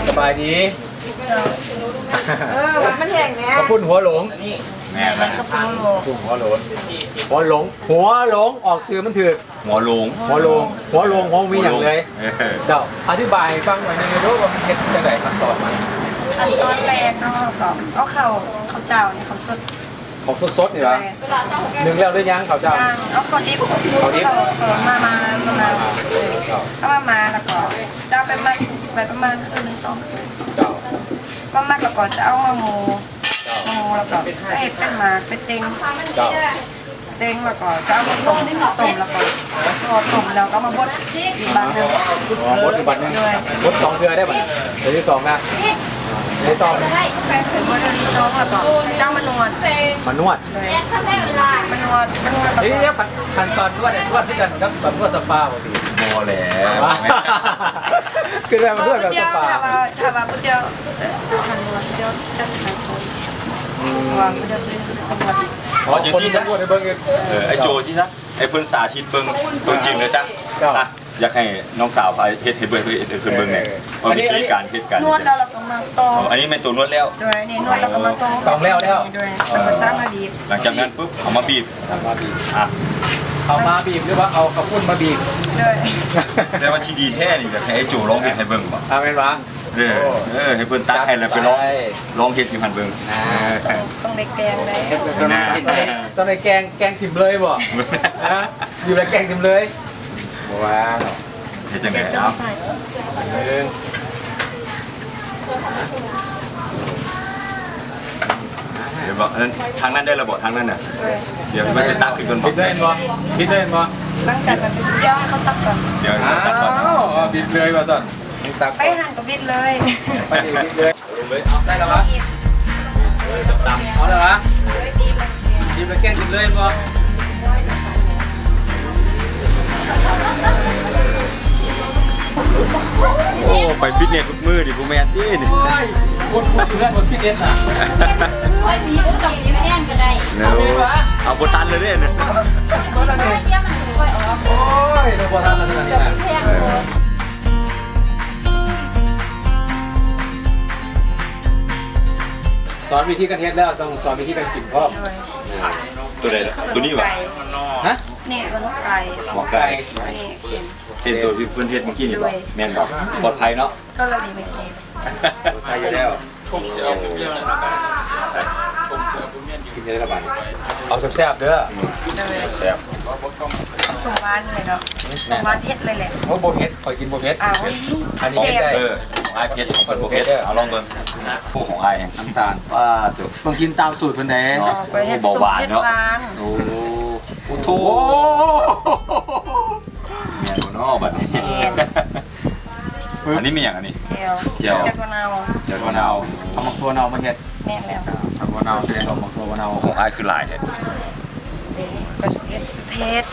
ສະບາຍດີ. ເຈົ້າ ເອີ ມັນແຫ້ງແດ່ ເຂົ້າປຸ້ນຫົວໂລງ. ແມ່ນລະ ເຂົ້າປຸ້ນຫົວໂລງ ເຂົ້າປຸ້ນຫົວໂລງ ຫົວໂລງ ຫົວໂລງ ອອກຊື່ມັນຖືກ ຫົວໂລງ ຫົວໂລງ ຫົວໂລງ ບໍ່ມີຫຍັງເລີຍ. ເຈົ້າ ອະທິບາຍໃຫ້ຟັງໜ້ອຍໜຶ່ງເດີ ວ່າມັນເຮັດຈັ່ງໃດ ຂັ້ນຕອນມັນ? ຂັ້ນຕອນແລກເນາະ ເຮົາກໍເອົາເຂົ້າ ເຂົ້າເຈົ້ານີ້ ເຂົ້າສົດ ເຂົ້າສົດໆນີ້ຫວາ? ໂດຍ ໜຶ້ງແລ້ວຫຼືຍັງເຂົ້າເຈົ້າ? ຍັງ ເອົາເຂົ້າດິບ ເຂົ້າດິບ ເຂົ້າ ເຂົ້າມາ ມາ ມາ ເຈົ້າ ເອົາມາ ມາ ແລ້ວກໍຈະເອົາໄປໝັກໄວ້ປະມານຄືນໜຶ່ງສອງຄືນ. ເຈົ້າ ມາໝັກແລ້ວກໍຈະເອົາມາໝູ່ ເຈົ້າ ໝູ່ແລ້ວກໍຈະເຮັດເປັນໝາກເປັນເຕັງ. ເຈົ້າ ເຕັງແລ້ວກໍຈະເອົາມາຕົ້ມ ຕົ້ມແລ້ວກໍ ພໍຕົ້ມແລ້ວກໍເອົາມາບົດອີກບາດໜຶ່ງ. ອໍ ບົດອີກບາດໜຶ່ງ. ໂດຍ ບົດສອງເທື່ອໄດ້ບັດນີ້ ເທື່ອທີສອງນະ ເທື່ອທີສອງ ບົດເທື່ອທີສອງແລ້ວກໍຈະເອົາມານວດ ມານວດ. ໂດຍ ມານວດ ມານວດແລ້ວກໍ ເອີ ຂັ້ນ ຂັ້ນຕອນນວດ ນວດຄືກັນກັບ ກັບນວດສະປາບໍ່? ບໍ່ແລ້ວ ຄືແບບນວດແບບສະປາ. ຖ້າວ່າ ຖ້າວ່າຜູ້ດຽວ ເອີ ທາງນວດຜູ້ດຽວຈະຖ່າຍທອດ ອືມ ເພາະວ່າຜູ້ດຽວຈະເປັນຄົນນວດ. ອໍ ຄົນນວດໃຫ້ເບິ່ງອີກ. ເອີ ອ້າຍໂຈຊີ້ຊະ ໃຫ້ເພິ່ນສາທິດເບິ່ງຕົວຈິງເລີຍຊະ. ເຈົ້າ ອ່ະ ຢາກໃຫ້ນ້ອງສາວພາເຮັດໃຫ້ເບິ່ງ ເຮັດໃຫ້ເພິ່ນເບິ່ງແດ່ ເອີ ວ່າວິທີການເຮັດການ ນວດແລ້ວ ແລ້ວກໍມາຕອງ. ອໍ ອັນນີ້ແມ່ນຕົວນວດແລ້ວ. ໂດຍ ນີ້ນວດແລ້ວກໍມາຕອງ ຕອງແລ້ວ ແລ້ວ. ໂດຍ ເອີ ແລ້ວກໍສາມາດບີບ. ຫຼັງຈາກນັ້ນປຶບ ເອົາມາບີບ ມາບີບ ອ່ະ ເອົາມາບີບ ຫຼືວ່າເອົາເຂົ້າປຸ້ນມາບີບ? ໂດຍ ແຕ່ວ່າທີ່ດີແທ້ນີ້ ຢາກໃຫ້ອ້າຍໂຈລອງເຮັດໃຫ້ເບິ່ງບໍ່? ອ່າ ແມ່ນຫວາ? ເອີ ໂອ້ ເອີ ໃຫ້ເພິ່ນຕັກໃຫ້ແລ້ວໄປລອງ ໄປ ລອງເຮັດຢູ່ຫັ້ນເບິ່ງ. ອ່າ ເອີ ຕ້ອງ ຕ້ອງໄດ້ແກງເດ້. ຕ້ອງໄດ້ແກງ ແກງຖິ້ມເລີຍບໍ່? ຮະ ຢູ່ແລ້ວແກງຖິ້ມເລີຍ ບໍ່ວ່າ. ເຮັດຈັ່ງໃດ? ເອົາ ເອີ ດຽວບອກ ອັນນັ້ນ ທາງນັ້ນໄດ້ແລ້ວບໍ? ທາງນັ້ນນະ ໂດຍ ດຽວໄປຕັກຂຶ້ນກ່ອນບໍ? ປິດເລີຍແມ່ນບໍ່? ປິດເລີຍແມ່ນບໍ່? ຫຼັງຈາກນັ້ນ ດຽວໃຫ້ເຂົາຕັກກ່ອນ ດຽວໃຫ້ເຂົາຕັກກ່ອນ. ອ້າວ ປິດເລີຍວ່າຊັ້ນ ຕັກ ໄປຫັ້ນກໍປິດເລີຍ ໄປນີ້ປິດເລີຍ. ເອົາລົງເລີຍ ເອົາ ໄດ້ແລ້ວຫວາ? ເອີ ຕຳ ເອົາແລ້ວຫວາ? ດີບແລ້ວແກງຂຶ້ນເລີຍແມ່ນບໍ່? ໂອ້ ໄປຟິດເນດທຸກມື້ນີ້ ບໍ່ແມ່ນຕິນີ້? ໂອ້ຍ ຄົນ ຄົນຢູ່ເຮືອນ ຄົນຟິດເນດນະ ໂອ້ຍ ມີ ໂອ້ ຕ້ອງມີແພງກໍໄດ້ ເອົາບໍ່ທັນແລ້ວເດ້ນີ້ ບໍ່ທັນເດ້. ໂອ້ຍ ບໍ່ທັນແລ້ວນີ້ນະ. ສອນວິທີການເຮັດແລ້ວ ຕ້ອງສອນວິທີການກິນພ້ອມ. ໂດຍ ໂຕໃດລະ? ໂຕນີ້ຫວາ? ຮະ? ນີ້ເປັນຫົວໄກ່ ຫົວໄກ່ ອັນນີ້ເສັ້ນ ເສັ້ນໂຕທີ່ເພິ່ນເຮັດມື້ກີ້ນີ້ບໍ? ໂດຍ ແມ່ນບໍ? ປອດໄພເນາະ? ກໍລະມີມື້ກີ້ ປອດໄພຢູ່ແລ້ວ. ກິນໄດ້ລະບາດນີ້ ເອົາແຊບໆເດີ. ໂດຍ ແຊບ ສົມຫວານນີ້ແຫຼະເນາະ ສົມຫວານເຜັດເລີຍແຫຼະ. ໂອ້ ບໍ່ເຜັດ ຂ້ອຍກິນບໍ່ເຜັດ. ອ້າວ ອັນນີ້ເຜັດໄດ້ ເອີ ອ້າຍເຜັດ ຂ້ອຍບໍ່ເຜັດ. ເອົາລອງເບິ່ງ ໂອ້ ຂອງອ້າຍ ນ້ຳຕານ ປາດໂທ້ ຕ້ອງກິນຕາມສູດເພິ່ນເດ້. ເອີ ຂ້ອຍເຮັດສົມເຜັດຫວານເນາະ. ໂອ້ ໂອ້ໂທ້ ແມ່ນບໍ່ເນາະບັດນີ້? ແມ່ນ. ອັນນີ້ແມ່ນຫຍັງອັນນີ້? ແຈ່ວ ແຈ່ວ ແຈ່ວຖົ່ວເນົ່າ ແຈ່ວຖົ່ວເນົ່າ. ເອົາໝາກຖົ່ວເນົ່າມາເຮັດ? ແມ່ນແລ້ວ ຖົ່ວເນົ່າ ແສດງວ່າໝາກຖົ່ວເນົ່າ. ຂອງອ້າຍຄືຫຼາຍແທ້. ເອີ ກໍເຮັດເຜັດ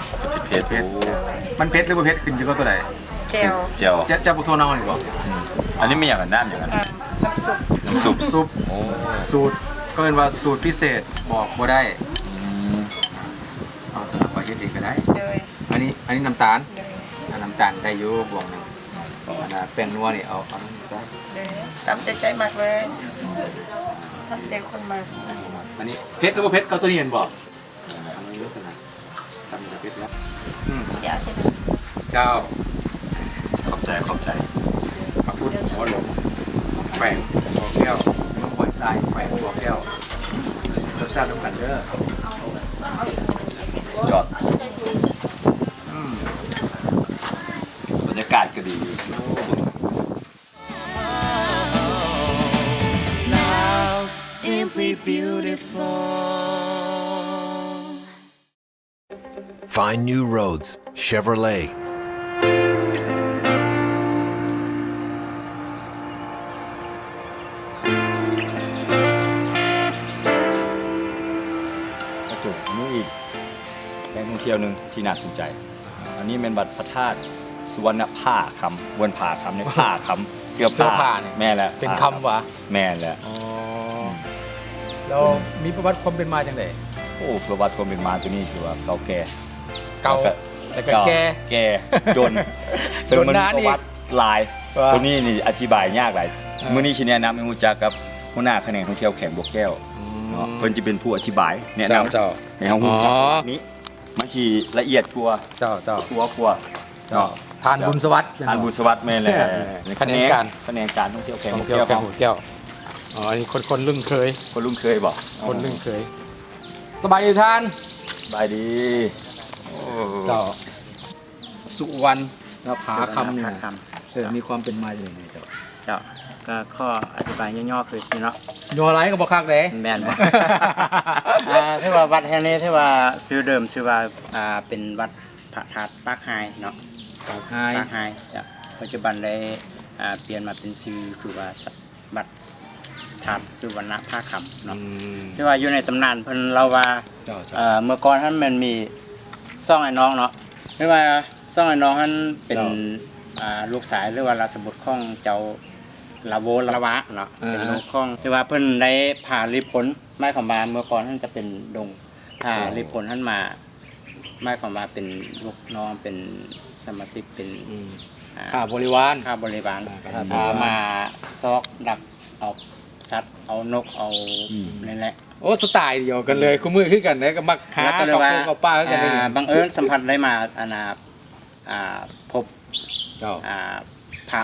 ເຜັດ ເຜັດ. ໂອ້ ມັນເຜັດຫຼືບໍ່ເຜັດຂຶ້ນຢູ່ກັບໂຕໃດ? ແຈ່ວ ແຈ່ວ ແຈ່ວ ແຈ່ວໝາກຖົ່ວເນົ່ານີ້ບໍ? ອືມ ອັນນີ້ແມ່ນຫຍັງ ນ້ຳຫຍັງ? ອ່າ ນ້ຳຊຸບ ນ້ຳຊຸບ ຊຸບ. ໂອ້ ສູດ ເຂົາເອີ້ນວ່າສູດພິເສດ ບອກບໍ່ໄດ້. ອືມ ເອົາ ສຳລັບຂ້ອຍເຮັດເອງກໍໄດ້. ໂດຍ ອັນນີ້ ອັນນີ້ນ້ຳຕານ. ໂດຍ ອ່າ ນ້ຳຕານໄດ້ຢູ່ບ່ວງໜຶ່ງ. ອັນນ່າ ແປ້ງນົວນີ້ເອົາ ເອົາໃສ່. ໂດຍ ຕາມໃຈໃຈມັກເລີຍ ຕາມໃຈຄົນມັກ. ອັນນີ້ເຜັດຫຼືບໍ່ເຜັດ ກັບໂຕນີ້ແມ່ນບໍ່? ເອີ ອັນນີ້ລັກສະນະ ຕຳຈະເຜັດແລ້ວ. ອືມ ດຽວຊິ ເຈົ້າ ຂອບໃຈ ຂອບໃຈ. ຂອບຄຸນ. ຫົວຫຼົງ ແຂວງບໍ່ແກ້ວ ເມືອງຫ້ວຍຊາຍ ແຂວງບໍ່ແກ້ວ. ແຊບໆນຳກັນເດີ. ຍອດ ອືມ ບັນຍາກາດກໍດີ. Love simply beautiful. Find new roads, Chevrolet. ກະຈົກ ອັນນີ້ອີກແຫຼ່ງທ່ອງທ່ຽວໜຶ່ງທີ່ໜ້າສົນໃຈ. ອັນນີ້ແມ່ນວັດພະທາດສຸວັນນະຜາຄຳ ເວີນຜາຄຳນີ້ ຜາຄຳ ເສື້ອ ເສື້ອຜ້າ ຜ້ານີ້ ແມ່ນແຫຼະ ເປັນຄຳຫວາ? ແມ່ນແຫຼະ. ອໍ ອືມ ແລ້ວມີປະຫວັດຄວາມເປັນມາຈັ່ງໃດ? ໂອ້ ປະຫວັດຄວາມເປັນມາໂຕນີ້ຖືວ່າເກົ່າແກ່ ເກົ່າ ແລ້ວກໍ ແລ້ວກໍແກ່ ແກ່ ດົນ ເຊິ່ງມັນມີປະຫວັດຫຼາຍ. ໂຕນີ້ນີ້ອະທິບາຍຍາກຫຼາຍ. ເອີ ມື້ນີ້ຊິແນະນຳໃຫ້ຮູ້ຈັກກັບຫົວໜ້າຂະແໜງທ່ອງທ່ຽວແຂວງບໍ່ແກ້ວ ອືມ ເນາະ ເພິ່ນຈະເປັນຜູ້ອະທິບາຍແນະນຳ ເຈົ້າ ໃຫ້ເຮົາຮູ້ ອໍ ນີ້ ມັນຊິລະອຽດກວ່າ ເຈົ້າ ເຈົ້າ ກົວກວ່າ ເຈົ້າ ເນາະ ທ່ານ ເຈົ້າ ບຸນສະຫວັດ ທ່ານບຸນສະຫວັດ ແມ່ນແຫຼະ. ເອີ ຂະແໜງການ ຂະແໜງການທ່ອງທ່ຽວແຂວງບໍ່ແກ້ວ ແຂວງບໍ່ແກ້ວ. ອໍ ອັນນີ້ຄົນ ຄົນລຸ້ນເຄີຍ ຄົນລຸ້ນເຄີຍບໍ? ຄົນລຸ້ນເຄີຍ. ສະບາຍດີທ່ານ. ສະບາຍດີ. ໂອ້ ເຈົ້າ ສຸວັນນະຜາຄຳນີ້ນະ ເອີ ມີຄວາມເປັນມາຈັ່ງໃດເຈົ້າ? ເຈົ້າ ກໍຂໍອະທິບາຍຫຍໍ້ໆຄືຊິເນາະ ຫຍໍ້ຫຼາຍກໍບໍ່ຄັກເດ້. ແມ່ນບໍ່? ອ່າ ຖືວ່າວັດແຫ່ງນີ້ຖືວ່າຊື່ເດີມຊື່ວ່າ ອ່າ ເປັນວັດພະທາດປາກຮາຍເນາະ ປາກຮາຍ ປາກຮາຍ. ເຈົ້າ ປັດຈຸບັນໄດ້ ອ່າ ປ່ຽນມາເປັນຊື່ຄືວ່າ ວັດທາດສຸວັນນະຜາຄຳເນາະ. ອືມ ຖືວ່າຢູ່ໃນຕຳນານເພິ່ນເລົ່າວ່າ ເຈົ້າ ເຈົ້າ ເອີ ເມື່ອກ່ອນຫັ້ນແມ່ນມີຊ່ອງອ້າຍນ້ອງເນາະ ຫຼືວ່າຊ່ອງອ້າຍນ້ອງຫັ້ນເປັນ ເຈົ້າ ອ່າ ລູກຊາຍ ຫຼືວ່າລາຊະບຸດຂອງເຈົ້າລາໂວລະວະເນາະ. ເອີ ເປັນລູກຂອງ ຖືວ່າເພິ່ນໄດ້ພາລິພົນ ໝາຍຄວາມວ່າເມື່ອກ່ອນຫັ້ນຈະເປັນດົງ ພາ ເຈົ້າ ລິພົນຫັ້ນມາ ໝາຍຄວາມວ່າເປັນລູກນ້ອງ ເປັນສະມາຊິກ ເປັນ ອືມ ອ່າ ຂ້າບໍລິວານ ຂ້າບໍລິວານ ອ່າ ຂ້າບໍລິວານ ອ່າ ມາຊອກດັກເອົາສັດ ເອົານົກ ເອົາ ອືມ ນັ້ນແຫຼະ. ໂອ້ ສະໄຕລ໌ດຽວກັນເລີຍ ອືມ ຄູ່ມື້ຄືກັນເດ້ ກໍມັກຫາ ກໍເລີຍວ່າ ເຂົ້າປ່າ ເຂົ້າປ່າຄືກັນເດ້. ອ່າ ບັງເອີນສຳຜັດໄດ້ມາ ອັນນ່າ ອ່າ ພົບ ເຈົ້າ ອ່າ ພະ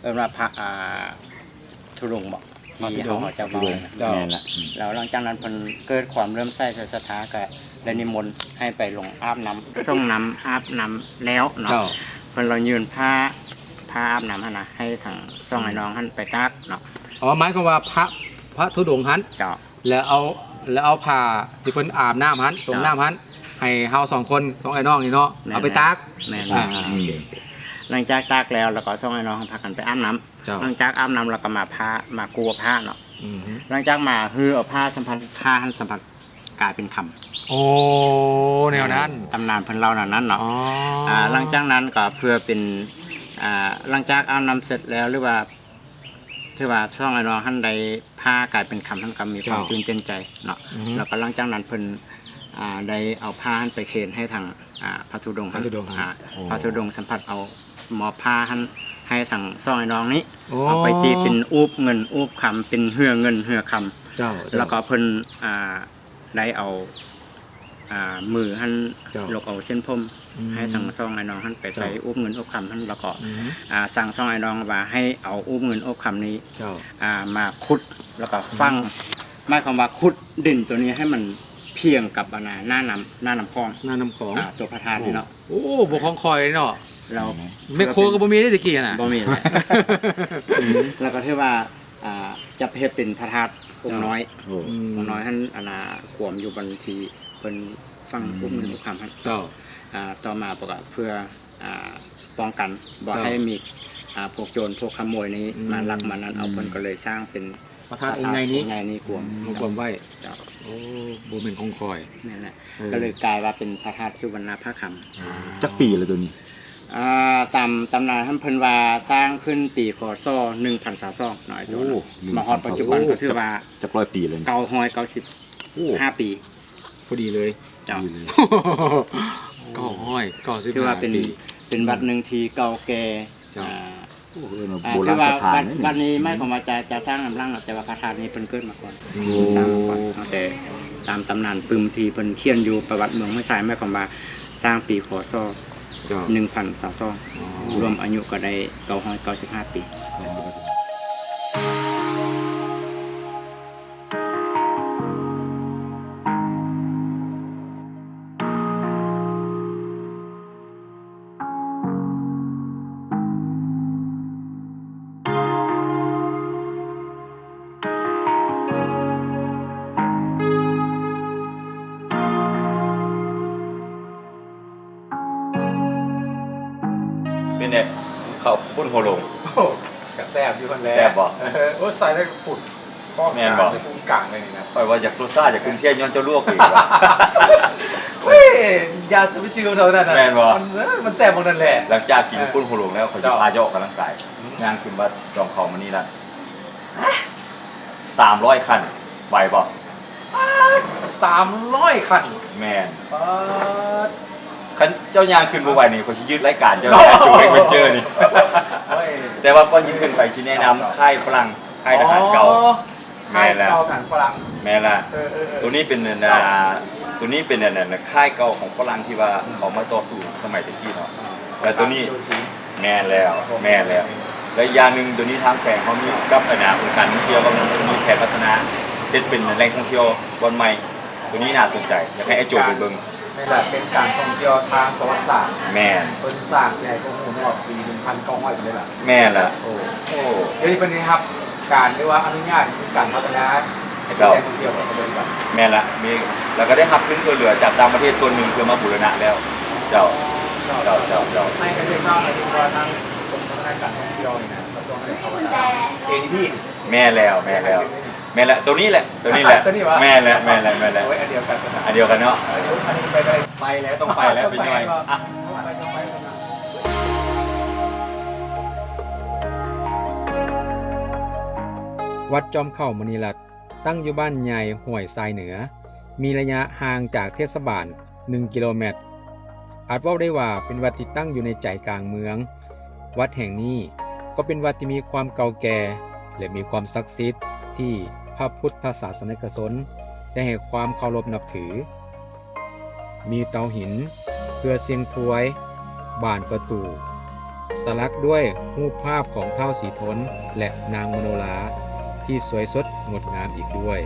ເອີ້ນວ່າພະ ອ່າ ທຸດົງບໍ ທີ່ເຮົາຈະເວົ້າ ເຈົ້າ ແມ່ນລະ. ອືມ ແລ້ວຫຼັງຈາກນັ້ນເພິ່ນເກີດຄວາມເຫຼື້ອມໃສໃສ່ສັດທາ ກໍໄດ້ນິມົນໃຫ້ໄປລົງອາບນ້ຳ ສົ່ງນ້ຳອາບນ້ຳແລ້ວເນາະ. ເຈົ້າ ເພິ່ນລອງຍື່ນຜ້າ ຜ້າອາບນ້ຳຫັ້ນນະ ໃຫ້ທາງຊ່ອງ ອືມ ອ້າຍນ້ອງຫັ້ນໄປຕາກເນາະ. ອໍ ໝາຍຄວາມວ່າພະ ພະທຸດົງຫັ້ນ ເຈົ້າ ແລ້ວເອົາ ແລ້ວເອົາຜ້າທີ່ເພິ່ນອາບນ້ຳຫັ້ນ ສົງນ້ຳຫັ້ນ ເຈົ້າ ໃຫ້ເຮົາສອງຄົນ ສອງອ້າຍນ້ອງນີ້ເນາະ ແມ່ນ ເອົາໄປຕາກ ແມ່ນ ອ່າ ອືມ ໂອເຄ ໂອເຄ ຫຼັງຈາກຕາກແລ້ວ ແລ້ວກໍສອງອ້າຍນ້ອງພາກັນໄປອາບນ້ຳ ເຈົ້າ ຫຼັງຈາກອາບນ້ຳແລ້ວກໍມາຜ້າ ມາກູ້ຜ້າເນາະ ອືມ ຫຼັງຈາກມາຮື້ເອົາຜ້າສຳພັນ ຜ້າຫັ້ນສຳພັນ ກາຍເປັນຄຳ ໂອ້ ແນວນັ້ນ ຕຳນານເພິ່ນເລົ່າແນວນັ້ນເນາະ ອໍ ອ່າ ຫຼັງຈາກນັ້ນກໍເພື່ອເປັນ ອ່າ ຫຼັງຈາກອາບນ້ຳເສັດແລ້ວ ຫຼືວ່າ ຖືວ່າສອງອ້າຍນ້ອງຫັ້ນໄດ້ຜ້າກາຍເປັນຄຳຫັ້ນ ກໍມີຄວາມ ເຈົ້າ ຕື່ນເຕັ້ນໃຈເນາະ ອືຮຶ ແລ້ວກໍຫຼັງຈາກນັ້ນເພິ່ນ ອ່າ ໄດ້ເອົາຜ້າຫັ້ນໄປເຄນໃຫ້ທາງ ອ່າ ພະທຸດົງຫັ້ນ ພະທຸດົງຫັ້ນ ອ່າ ໂອ້ ພະທຸດົງສຳພັນເອົາມອບຜ້າຫັ້ນໃຫ້ທາງສອງອ້າຍນ້ອງນີ້ ໂອ້ ເອົາໄປຕີເປັນອູບເງິນອູບຄຳ ເປັນເຮືອເງິນເຮືອຄຳ ເຈົ້າ ເຈົ້າ ແລ້ວກໍເພິ່ນ ອ່າ ໄດ້ເອົາ ອ່າ ມືຫັ້ນ ເຈົ້າ ຫຼົກເອົາເສັ້ນຜົມ ອືມ ໃຫ້ທັງສອງອ້າຍນ້ອງຫັ້ນໄປໃສ່ ເຈົ້າ ອູບເງິນອູບຄຳຫັ້ນ ແລ້ວກໍ ອືມ ອ່າ ສັ່ງສອງອ້າຍນ້ອງວ່າໃຫ້ເອົາອູບເງິນອູບຄຳນີ້ ເຈົ້າ ອ່າ ມາຂຸດ ແລ້ວກໍຝັງ ອືມ ໝາຍຄວາມວ່າຂຸດດິນໂຕນີ້ໃຫ້ມັນພຽງກັບ ອັນນ່າ ໜ້ານ້ຳ ໜ້ານ້ຳຂອງ ໜ້ານ້ຳຂອງ ອ່າ ຕົວພະທາດນີ້ເນາະ ໂອ້ ບໍ່ຂອງຂ້ອຍເນາະ ແລ້ວ ອືມ ແມັກໂຄກໍບໍ່ມີເດ້ແຕ່ກີ້ຫັ້ນນະ ບໍ່ມີ ແລ້ວກໍຖືວ່າ ອ່າ ຈະເຮັດເປັນພະທາດອົງນ້ອຍ ເຈົ້າ ໂອ້ ອືມ ອົງນ້ອຍຫັ້ນ ອັນນ່າ ກວມຢູ່ບ່ອນທີ່ເພິ່ນຝັງ ອືມ ອຸບເງິນອຸບຄຳຫັ້ນ ເຈົ້າ ອ່າ ຕໍ່ມາເພິ່ນກໍເພື່ອ ອ່າ ປ້ອງກັນບໍ່ ເຈົ້າ ໃຫ້ມີ ອ່າ ພວກໂຈນພວກຂະໂມຍນີ້ ອືມ ມາລັກມານັ້ນເອົາ ອືມ ເພິ່ນກໍເລີຍສ້າງເປັນພະທາດອົງໃຫຍ່ນີ້ ພະທາດອົງໃຫຍ່ນີ້ກວມ ອືມ ມາກວມໄວ້ ເຈົ້າ ໂອ້ ບໍ່ແມ່ນຂອງຂ້ອຍ ແມ່ນແຫຼະ ເອີ ກໍເລີຍກາຍວ່າເປັນພະທາດສຸວັນນະພະຄຳ ອ່າ ຈັກປີແລ້ວໂຕນີ້? ອ່າ ຕາມຕຳນານຫັ້ນເພິ່ນວ່າສ້າງຂຶ້ນປີ ຄ.ສ. ໜຶ່ງພັນຊາວສອງເນາະ ໂອ້ ມາຮອດປັດຈຸບັນກໍຖືວ່າ ຈັກຮ້ອຍປີແລ້ວນີ້ ເກົ້າຮ້ອຍເກົ້າສິບຫ້າປີ ພໍດີເລີຍ ເຈົ້າ ພໍດີເລີຍ ເກົ້າຮ້ອຍເກົ້າສິບຫ້າ ຖືວ່າເປັນ ເປັນວັດໜຶ່ງທີ່ເກົ່າແກ່ ເຈົ້າ ອ່າ ໂອ້ ເອີ້ນວ່າ ອ່າ ໂບລານສະຖານ ຖືວ່າວັດ ເດ້ນີ້ ວັດນີ້ໝາຍຄວາມວ່າຈະ ຈະສ້າງນຳຫຼັງ ແຕ່ວ່າພະທາດນີ້ເພິ່ນເກີດມາກ່ອນ ໂອ້ ສ້າງມາກ່ອນ ເອົາແຕ່ຕາມຕຳນານປຶ້ມທີ່ເພິ່ນຂຽນຢູ່ປະຫວັດເມືອງຫ້ວຍຊາຍ ໝາຍຄວາມວ່າສ້າງປີ ຄ.ສ. ເຈົ້າ ໜຶ່ງພັນຊາວສອງ ອໍ ລວມອາຍຸກໍໄດ້ເກົ້າຮ້ອຍເກົ້າສິບຫ້າປີ ເປັນແບບເຂົ້າປຸ້ນຫົວໂລງ ໂອ້ ກະແຊບຢູ່ຫັ້ນແຫຼະ ແຊບບໍ່? ເອີ ໂອ້ ໃສ່ໄດ້ປຸ້ນ ແມ່ນບໍ່? ໃນປຸ້ນກາງເລີຍນີ້ນະ ຂ້ອຍວ່າຢາກລົດຊາດຢາກກຸ້ນເພຍຍ້ອນເຈົ້າລວກອີກ ເຮີ້ຍ ຢ່າໄປຈື່ເທົ່ານັ້ນນະ ແມ່ນບໍ່? ມັນ ເອີ ມັນແຊບໝ່ອງນັ້ນແຫຼະ ຫຼັງຈາກກິນ ເອີ ປຸ້ນຫົວໂລງແລ້ວ ຂ້ອຍຊິພາ ເຈົ້າ ຢອກກຳລັງກາຍ ອືມ ຍ່າງຂຶ້ນວັດຈອມເຂົ້າມະນີລັດ ສາມຮ້ອຍຂັ້ນ ໄຫວບໍ່? ປາດ ສາມຮ້ອຍຂັ້ນ ແມ່ນ ປາດ ຄັນເຈົ້າຍ່າງຂຶ້ນບໍ່ໄຫວນີ້ ຂ້ອຍຊິຢຸດລາຍການເຈົ້າ ໂອ້ໂຫ ໂຈເລັກເວັນເຈີນີ້ ໂອ້ຍ ແຕ່ວ່າກ່ອນຊິຂຶ້ນໄປ ຊິແນະນຳ ເຈົ້າ ຄ້າຍຝຣັ່ງ ຄ້າຍທະຫານເກົ່າ ອໍ ແມ່ນແລ້ວ ຄ້າຍເກົ່າທະຫານຝຣັ່ງ ແມ່ນລະ ເອີໆໆ ໂຕນີ້ເປັນອັນ ອ່າ ໂຕນີ້ເປັນອັນນັ້ນ ຄ້າຍເກົ່າຂອງຝຣັ່ງທີ່ວ່າ ອືມ ເຂົາມາຕໍ່ສູ້ສະໄໝແຕ່ກີ້ເນາະ ອ່າ ແລ້ວໂຕນີ້ ແມ່ນແລ້ວ ແມ່ນແລ້ວ ແລະ ອີກຢ່າງໜຶ່ງ ດຽວນີ້ທາງແຂວງເຮົາມີກັບ ອັນນ່າ ອົງການທ່ອງທ່ຽວ ກໍມີແຜນພັດທະນາ ເຮັດເປັນແຫຼ່ງທ່ອງທ່ຽວບ່ອນໃໝ່ ໂຕນີ້ໜ້າສົນໃຈ ຢາກໃຫ້ອ້າຍໂຈໄປເບິ່ງ ແມ່ນລະ ເປັນການທ່ອງທ່ຽວທາງປະຫວັດສາດ ແມ່ນ ເພິ່ນສ້າງໃຫ້ພວກເຮົາຮອດປີ ໜຶ່ງພັນເກົ້າຮ້ອຍພຸ້ນເດ້ລະ ແມ່ນລະ ໂອ້ ໂອ້ ດຽວນີ້ເພິ່ນໄດ້ຮັບການ ຫຼືວ່າອະນຸຍາດໃຫ້ມີການພັດທະນາ ໃຫ້ເປັນແຫຼ່ງທ່ອງທ່ຽວຂອງເຂົາເຈົ້າ ແມ່ນລະ ມີ ແລ້ວກໍໄດ້ຮັບທຶນຊ່ວຍເຫຼືອຈາກຕ່າງປະເທດສ່ວນໜຶ່ງ ເພື່ອມາບູລະນະແລ້ວ ເຈົ້າ ເຈົ້າ ເຈົ້າ ເຈົ້າ ໃຫ້ກະເທດເຮົາ ໝາຍເຖິງວ່າທາງກົມພັດທະນາການທ່ອງທ່ຽວນີ້ນະ ກະຊວງການທ່ອງທ່ຽວ ເອດີບີ ແມ່ນແລ້ວ ແມ່ນແລ້ວ ແມ່ນແລ້ວ ໂຕນີ້ແຫຼະ ໂຕນີ້ແຫຼະ ໂຕນີ້ຫວາ ແມ່ນແລ້ວ ແມ່ນແລ້ວ ແມ່ນແລ້ວ ໂອ້ຍ ອັນດຽວກັນຊັ້ນນະ ອັນດຽວກັນເນາະ ອັນດຽວ ອັນນີ້ໄປກໍໄດ້ ໄປແລ້ວ ຕ້ອງໄປແລ້ວ ໄປແລ້ວ ເປັນຫຍັງ ອ່ະ ວັດຈອມເຂົ້າມະນີລັດ ຕັ້ງຢູ່ບ້ານໃຫຍ່ຫ້ວຍຊາຍເໜືອ ມີໄລຍະຫ່າງຈາກເທດສະບານໜຶ່ງກິໂລແມັດ. ອາດເວົ້າໄດ້ວ່າເປັນວັດທີ່ຕັ້ງຢູ່ໃນໃຈກາງເມືອງ. ວັດແຫ່ງນີ້ກໍເປັນວັດທີ່ມີຄວາມເກົ່າແກ່ ແລະ ມີຄວາມສັກສິດທີ່ພະພຸດທະສາສະນິກະຊົນໄດ້ໃຫ້ຄວາມເຄົາລົບນັບຖື. ມີເຕົາຫີນເພື່ອສ່ຽງທວາຍ, ບານປະຕູ ສະຫຼັກດ້ວຍຮູບພາບຂອງທ້າວສີທົນ ແລະ ນາງມະໂນລາ ທີ່ສວຍສົດງົດງາມອີກດ້ວຍ.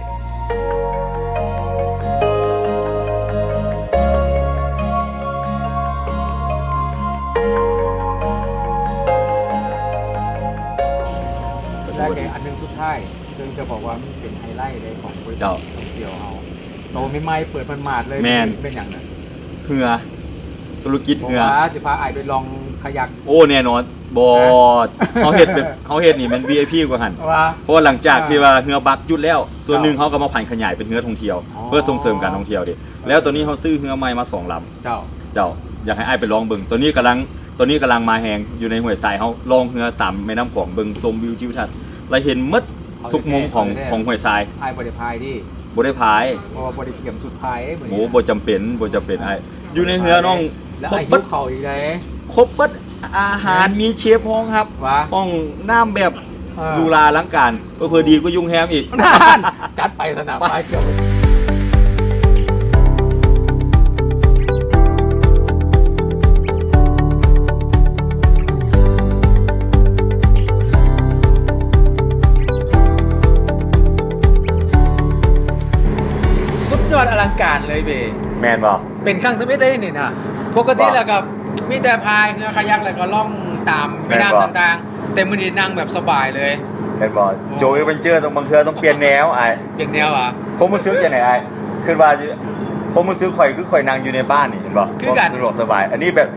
ແລະ ອັນໜຶ່ງສຸດທ້າຍ ເຊິ່ງຈະບອກວ່າມັນເປັນໄຮໄລເດ້ຂອງບໍລິສັດ ເຈົ້າ ທ່ອງທ່ຽວເຮົາ ໂຕໃໝ່ໆ ເປີດໝາດໆ ເລີຍ. ແມ່ນ. ເປັນຫຍັງນະ? ເຮືອ ທຸລະກິດເຮືອ. ວ່າຊິພາອ້າຍໄປລ່ອງຄາຍັກ. ໂອ້ ແນ່ນອນ. ບໍ່ ຮະ? ເຮົາເຮັດແບບ ເຮົາເຮັດນີ້ແມ່ນ ວີໄອພີ ກວ່າຫັ້ນ. ວ່າ ເພາະວ່າຫຼັງຈາກ ອ່າ ທີ່ວ່າເຮືອບັກຢຸດແລ້ວ ສ່ວນໜຶ່ງ ເຈົ້າ ເຮົາກໍມາຜັນຂະຫຍາຍເປັນເຮືອທ່ອງທ່ຽວ ອໍ ເພື່ອສົ່ງເສີມການທ່ອງທ່ຽວເດ້. ແລ້ວຕອນນີ້ເຮົາຊື້ເຮືອໃໝ່ມາສອງລຳ. ເຈົ້າ ເຈົ້າ ຢາກໃຫ້ອ້າຍໄປລອງເບິ່ງ. ຕອນນີ້ກຳລັງ ຕອນນີ້ກຳລັງມາແຮງຢູ່ໃນຫ້ວຍຊາຍ ເຮົາລ່ອງເຮືອຕາມແມ່ນ້ຳຂອງ ເບິ່ງຊົມວິວທິວທັດ ແລະ ເຫັນໝົດທຸກມຸມຂອງ ເອີ ຂອງຫ້ວຍຊາຍ. ອ້າຍບໍ່ໄດ້ພາຍຕິ? ບໍ່ໄດ້ພາຍ. ເພາະວ່າບໍ່ໄດ້ຂຽມຊຸດພາຍເດ້ມື້ນີ້. ໂອ້ ບໍ່ຈຳເປັນ ບໍ່ຈຳເປັນອ້າຍ. ຢູ່ໃນເຮືອນ້ອງ ແລະ ຫິວເຂົ້າອີກໃດ໋. ຄົບເບິດ ອາຫານ ມີເຊຟຮອງຮັບ ວ່າ ຫ້ອງນ້ຳແບບ ເອີ ຫຼູຫຼາອະລັງການ ເຜີໆດີກວ່າຢູ່ໂຮງແຮມອີກ. ນັ້ນ ຈັດໄປຊັ້ນນະ ໄປເກືອບ. ສຸດຍອດອະລັງການເລີຍເບ. ແມ່ນບໍ່? ເປັນຄັ້ງທຳອິດເດ້ນີ້ນະ. ປົກກະຕິ ບໍ່ ແລ້ວກໍມີແຕ່ພາຍເຮືອຄາຍັກ ແລ້ວກໍລ່ອງຕາມແມ່ນ້ຳ ແມ່ນບໍ່ ຕ່າງໆ ແຕ່ມື້ນີ້ນັ່ງແບບສະບາຍເລີຍ. ແມ່ນບໍ່? ໂອ້ ໂຈເອັດເວັນເຈີ ຕ້ອງ ບາງເທື່ອຕ້ອງປ່ຽນແນວອ້າຍ. ປ່ຽນແນວຫວາ? ຄວາມຮູ້ສຶກຈັ່ງໃດອ້າຍ? ຄິດວ່າ ຄວາມຮູ້ສຶກຂ້ອຍຄືຂ້ອຍນັ່ງຢູ່ໃນບ້ານນີ້ ເຫັນບໍ່? ຄືກັນ. ຄວາມສະດວກສະບາຍ. ອັນນີ້ແບບ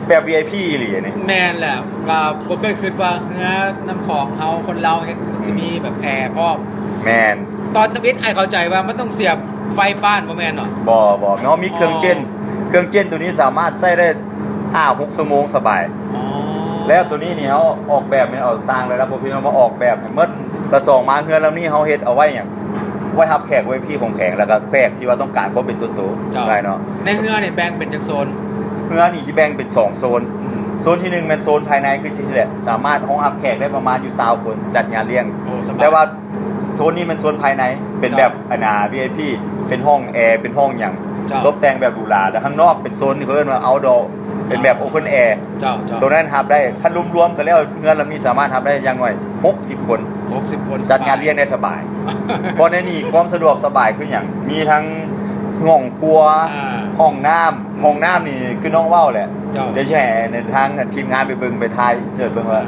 ແບບ ວີໄອພີ ອີ່ຫຼີນີ້. ແມ່ນແຫຼະ ກໍບໍ່ເຄີຍຄິດວ່າເຮືອນ້ຳຂອງເຮົາຄົນລາວເຮັດ ອືມ ຊິມີແບບແອພ້ອມ. ແມ່ນ. ຕອນທຳອິດອ້າຍເຂົ້າໃຈວ່າມັນຕ້ອງສຽບໄຟບ້ານ ບໍ່ແມ່ນເນາະ? ບໍ່ ບໍ່ ເຮົາມີເຄື່ອງເຈັນ. ອໍ ເຄື່ອງເຈັນໂຕນີ້ສາມາດໃຊ້ໄດ້ຫ້າຫົກຊົ່ວໂມງສະບາຍ. ອໍ ແລ້ວໂຕນີ້ນີ້ເຮົາອອກແບບແມ່ນເອົາຊ່າງລະດັບ ໂປຣເຟສເຊັນນອລ ມາອອກແບບໃຫ້ໝົດ. ລະສອງມາເຮືອນລຳນີ້ເຮົາເຮັດເອົາໄວ້ຫຍັງ? ໄວ້ຮັບແຂກ ວີໄອພີ ຂອງແຂກ ແລ້ວກໍແຂກທີ່ວ່າຕ້ອງການຄວາມເປັນສ່ວນໂຕ. ເຈົ້າ. ໄດ້ເນາະ. ໃນເຮືອນີ້ແບ່ງເປັນຈັກໂຊນ? ເຮືອນີ້ຊິແບ່ງເປັນສອງໂຊນ. ອືມ. ໂຊນທີໜຶ່ງແມ່ນໂຊນພາຍໃນ ຄືທີ່ແຫຼະ ສາມາດຮອງຮັບແຂກໄດ້ປະມານຢູ່ຊາວຄົນ ຈັດງານລ້ຽງ. ໂອ້ ສະບາຍ. ແຕ່ວ່າໂຊນນີ້ແມ່ນໂຊນພາຍໃນ ເປັນແບບ ເຈົ້າ ອັນນ່າ ວີໄອພີ ເປັນຫ້ອງແອ ເປັນຫ້ອງຫຍັງ. ເຈົ້າ. ຕົບແຕ່ງແບບຫຼູຫຼາ ແລ້ວຂ້າງນອກເປັນໂຊນທີ່ເອີ້ນວ່າ ເອົາດໍ ເປັນແບບ ເອີ ໂອເພິນແອ. ເຈົ້າ ເຈົ້າ. ໂຕນັ້ນຮັບໄດ້ ຄັນລວມໆກັນແລ້ວ ເຮືອນລຳນີ້ສາມາດຮັບໄດ້ຢ່າງໜ້ອຍຫົກສິບຄົນ. ຫົກສິບຄົນ ຈັດງານລ້ຽງໄດ້ສະບາຍ. ສະບາຍ. ເພາະໃນນີ້ຄວາມສະດວກສະບາຍຄືຫຍັງ? ມີທັງຫ້ອງຄົວ, ອ່າ ຫ້ອງນ້ຳ. ອືມ. ຫ້ອງນ້ຳນີ້ຄືນ້ອງເວົ້າແຫຼະ. ເຈົ້າ. ດຽວຊິໃຫ້ໃນທາງທີມງານໄປເບິ່ງ ໄປຖ່າຍອິນເສີດເບິ່ງວ່າ ອ່າ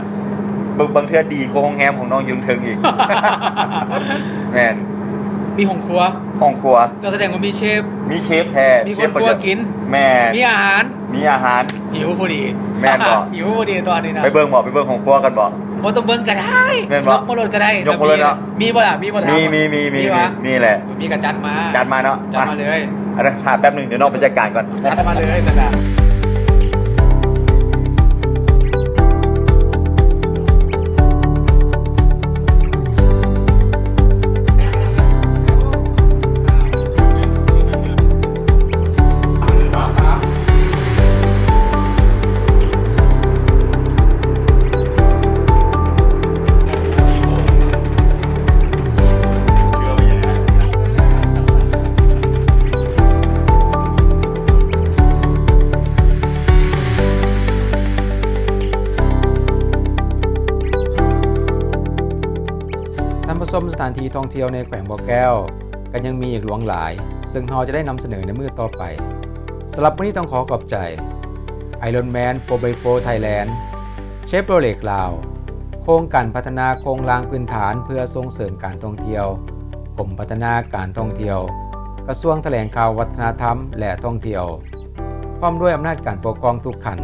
ເບິ່ງ ບາງເທື່ອດີກວ່າໂຮງແຮມຂອງນ້ອງຢູ່ເທິງອີກ. ແມ່ນ. ມີຫ້ອງຄົວ. ຫ້ອງຄົວ. ກໍສະແດງວ່າມີເຊຟ. ມີເຊຟແທ້. ມີຄົນຄົວກິນ. ແມ່ນ. ມີອາຫານ. ມີອາຫານ. ຫິວພໍດີ. ແມ່ນບໍ່? ຫິວພໍດີຕອນນີ້ນະ. ໄປເບິ່ງບໍ່? ໄປເບິ່ງຫ້ອງຄົວກັນບໍ່? ບໍ່ຕ້ອງເບິ່ງກໍໄດ້. ແມ່ນບໍ່? ຍົກມາໂລດກໍໄດ້. ຍົກມາໂລດເນາະ. ມີບໍ່ລະ? ມີບໍ່ລະ? ມີ ມີ ມີ ມີ ມີ ມີແຫຼະ. ມີກະຈັດມາ. ຈັດມາເນາະ. ຈັດມາເລີຍ. ອັນນັ້ນຖ້າແປັບໜຶ່ງ ດຽວນ້ອງໄປຈັດການກ່ອນ. ຈັດມາເລີຍຊັ້ນນະ. ທ່ານຜູ້ຊົມ, ສະຖານທີ່ທ່ອງທ່ຽວໃນແຂວງບໍ່ແກ້ວ ກໍຍັງມີອີກຫຼວງຫຼາຍ, ເຊິ່ງເຮົາຈະໄດ້ນຳສະເໜີໃນມື້ຕໍ່ໄປ. ສຳລັບມື້ນີ້ຕ້ອງຂໍຂອບໃຈ Ironman four by four Thailand, Chevrolet ລາວ, ໂຄງການພັດທະນາໂຄງລ່າງພື້ນຖານເພື່ອສົ່ງເສີມການທ່ອງທ່ຽວ, ກົມພັດທະນາການທ່ອງທ່ຽວ, ກະຊວງຖະແຫຼງຂ່າວ, ວັດທະນະທຳ ແລະ ທ່ອງທ່ຽວ, ພ້ອມດ້ວຍອຳນາດການປົກຄອງທຸກຂັ້ນ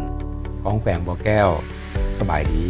ຂອງແຂວງບໍ່ແກ້ວ. ສະບາຍດີ.